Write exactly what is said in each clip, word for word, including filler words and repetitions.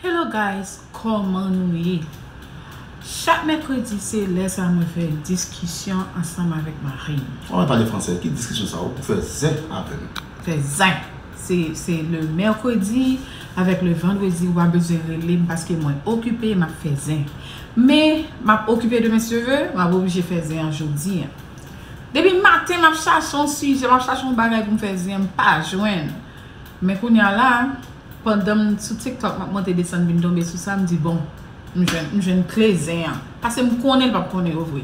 Hello guys, kòman nou ye? Chak mèkredi se lè sa mwen fè diskisyon ansanm avèk mari m. Ou pa pale fransè, ki diskisyon sa ou pou fè zen avè m? Fè zen. Se, se le mèkredi avèk le vandredi ou pa bezwen rele m paske mwen okipe, m ap fè zen. Men, m ap okipe de mes cheveux, m ap oblije fè zen an jodi an. Depi maten, m ap chache yon sijè, m ap chache yon bagay pou m fè zen an, m pa jwenn. Men kounye a la, pandan m sou TikTok, m ap monte desann vin tonbe sou sa, m di, bon, m jwenn, m jwenn kle zen an. Paske m konnen l p ap konnen yo vre.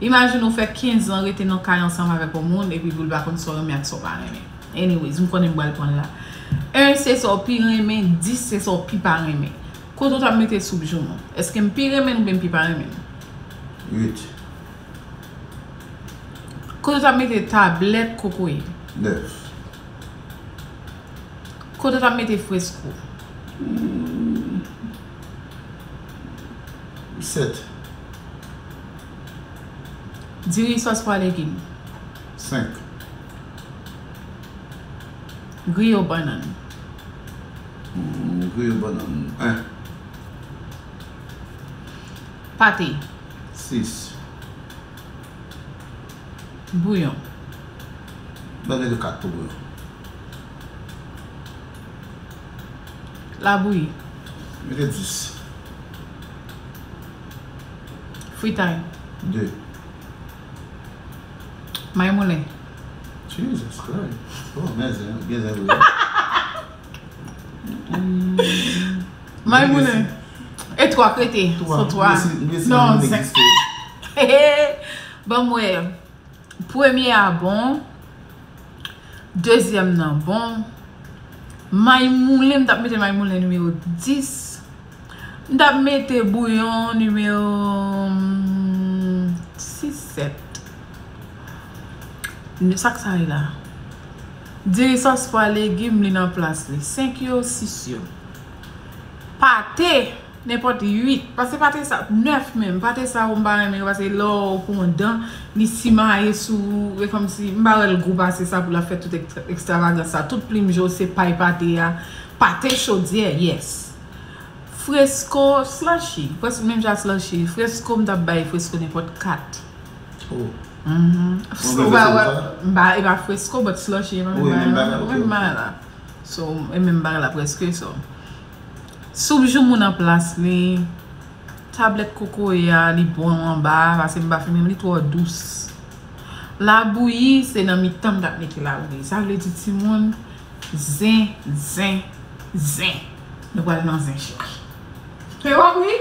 Imajine w fè kenz an rete nan kay ansanm avèk yon moun, epi pou l pa konn sa w renmen ak sa w pa renmen. Anyways, m konnen m pral pran l la. En se sa w pi renmen, dis se sa w pi pa renmen. Kote w t ap mete soup joumou? Èske m pi renmen l oubyen m pi pa renmen l? Uit. Kote w t ap mete tablèt kokoye? Nèf. Kote w t ap mete fresko? Sèt. Diri sòs pwa legim. Senk. Griyo bannann. Griyo bannann. En. Pate. Sis. Bouyon. Ban m mete kat pou bouyon. Labouyi. Mete dis. Fritay. De. May moulen. Jesus Christ. Oh, men zen, gen zen vre. May moulen. E twa k rete. Sou twa. Non, zen. Ban m wè. Premye a bon. Dezyèm nan bon. May moulen, m t ap mete may moulen nimewo dis. M t ap mete bouyon nimewo sis, sèt. Sa k sa ye la? Diri sòs pwa legim li nan plas li. Senk yo, sis yo. Pate, nenpòt uit. Paske pate sa, nèf menm. Pate sa ou m pa renmen yo paske lè w pran dan, li simaye sou ou. E kòmsi, m pa wè l gou pase sa pou l ap fè tout ekstravagans sa. Tout plim je w se pay pate a. Pate chodyè, yes. Fresko, slushy. Prèske menm jan slushy. Fresko, m t ap bay fresko nenpòt kat. Oh. Mhm. Ou renmen sa? M ba, e pa fresko, but slushy, e pa menm bagay la. So, e menm bagay la prèske, so. Soup joumou nan plas li. Tablèt kokoye a, li bon anba, paske m pa fin menm, li twò dous. Labouyi, se nan mitan m t ap mete labouyi. Sa vle di timoun, zen, zen, zen. Nou pral nan zen chèch. Se pa wi?